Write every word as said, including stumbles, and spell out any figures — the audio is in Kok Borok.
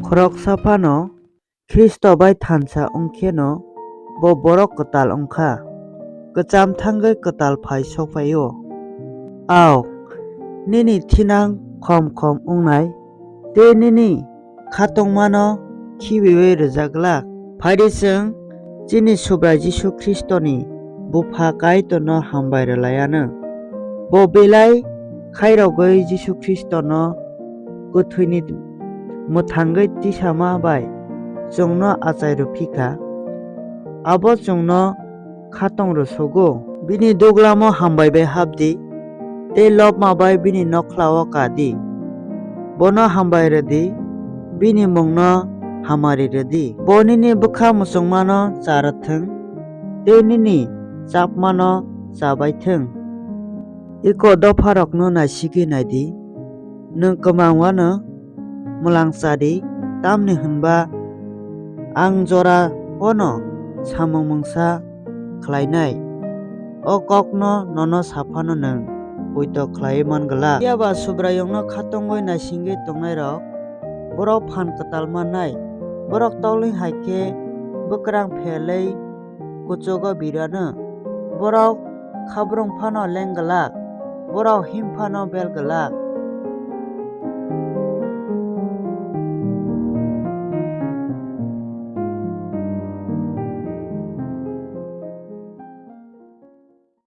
Khoroksa phano Khristo bai thansa wng kheno bo borok kwtal wng kha, kwcham thangwi kwtal phai sok phai-o. Ao, nini thinang khom khom wngnai, tei nini khatungmano khibiui rwjak glak. Phai di, chwng chini Subrai Jisu Khristoni Bupha Kaitorno hambai rwlai anw. Bo belai khairogwi Jisu Khristono kwthwini mwthangwi tisama bai chwngno achai rw phi kha, abo chwngno khatong rw sugo. Bini duglamo hambai bai hap di, tei lobma bai bini nokhla-o ka di. Bono hambai rw di, bini mungno hamari rw di. Bo nini bwkha muchungmano cha rw thung, tei nini chapmano cha bai thung. Iko dopharokno naisigwi nai di, nwng kwmang uanw mwlang cha di, tamni hwn ba ang jora-o'-no samung mungsa khlainai. O kokno nono sa phano nwng poito khlaiwi man glak. Phiya ba Subraiyungno khatungwi naisingwi tongnairok, borok phan kwtal mannai. Borok tokling hai khe bwkrang phelwi kuchugo bir anw. Borok khabrung phano leng glak, borok him phano bel glak.